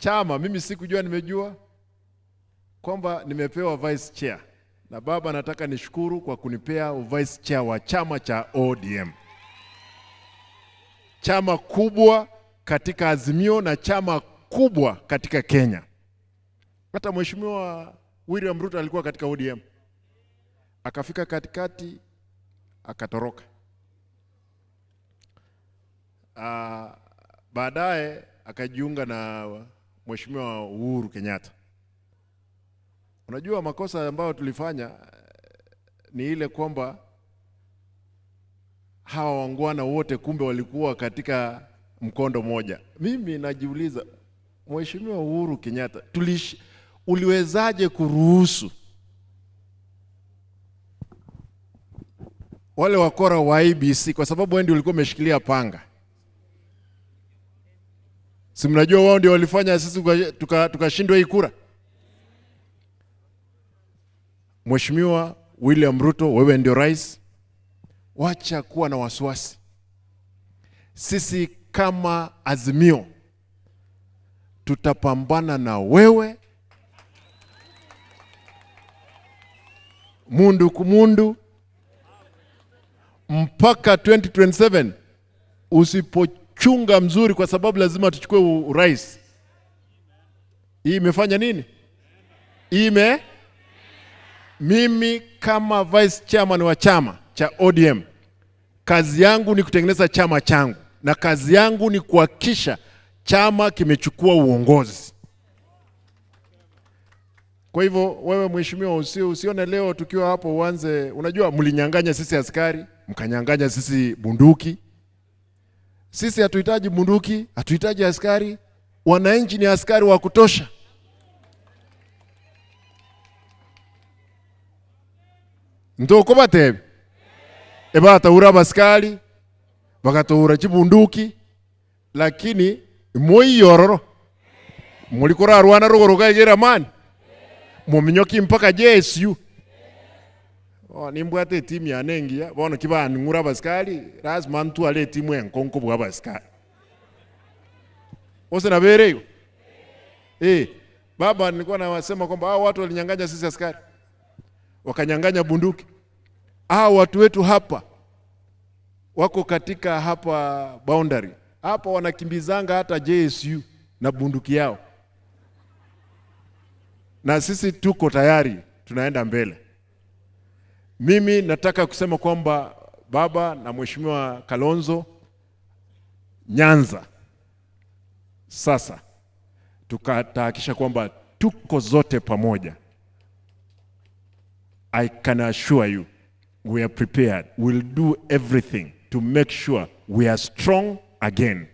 Chama mimi sikujua, nimejua kwamba nimepewa vice chair, na baba, nataka nishukuru kwa kunipea vice chair wa chama cha ODM, chama kubwa katika Azimio na chama kubwa katika Kenya. Hata Mheshimiwa William Ruto alikuwa katika ODM, akafika katikati akatoroka. Baadaye akajiunga na Mheshimiwa Uhuru Kenyatta. Unajua makosa ambayo tulifanya ni ile kwamba hawa wangwana wote kumbe walikuwa katika mkondo moja. Mimi najiuliza, Mheshimiwa Uhuru Kenyatta, uliwezaje kuruhusu wale wakora wa IEBC, kwa sababu wewe ndio ulikuwa umeshikilia panga? Si mnajua wao ndio walifanya sisi tukashindwa hii kura. Mheshimiwa William Ruto, wewe ndio rais, wacha kuwa na wasiwasi. Sisi kama Azimio tutapambana na wewe mundu kumundu mpaka 2027 usipochunga mzuri, kwa sababu lazima tuchukue urais. Hii imefanya nini? Ime mimi kama vice chairman wa chama cha ODM, kazi yangu ni kutengeneza chama changu na kazi yangu ni kuhakikisha chama kimechukua uongozi. Kwa hivyo wewe mheshimiwa, usione leo tukiwa hapo uanze, unajua mlinyang'anya sisi askari, mkanyang'anya sisi bunduki. Sisi hatuhitaji bunduki, hatuhitaji askari. Wananchi ni askari wa kutosha. Ntoko batebe ebataura abaskari bakatoura chibunduki, lakini moiyororo mulikurarwana ruguru kaigera mani muminyoki mpaka JSU. Oh, nimbwate etimu yane engiya bono kibaning'ura abasikari lazima ntware etimu enkonko bwa abasikari ose nabere igo. Baba, nilikuwa nawasema kwamba hao watu walinyang'anya sisi askari, wakanyang'anya bunduki. Hao watu wetu hapa wako katika hapa boundary hapa wanakimbizanga hata JSU na bunduki yao, na sisi tuko tayari, tunaenda mbele. Mimi nataka kusema kwamba baba na Mheshimiwa Kalonzo, Nyanza sasa tukatahakisha kwamba tuko zote pamoja. I can assure you we are prepared. We'll do everything to make sure we are strong again.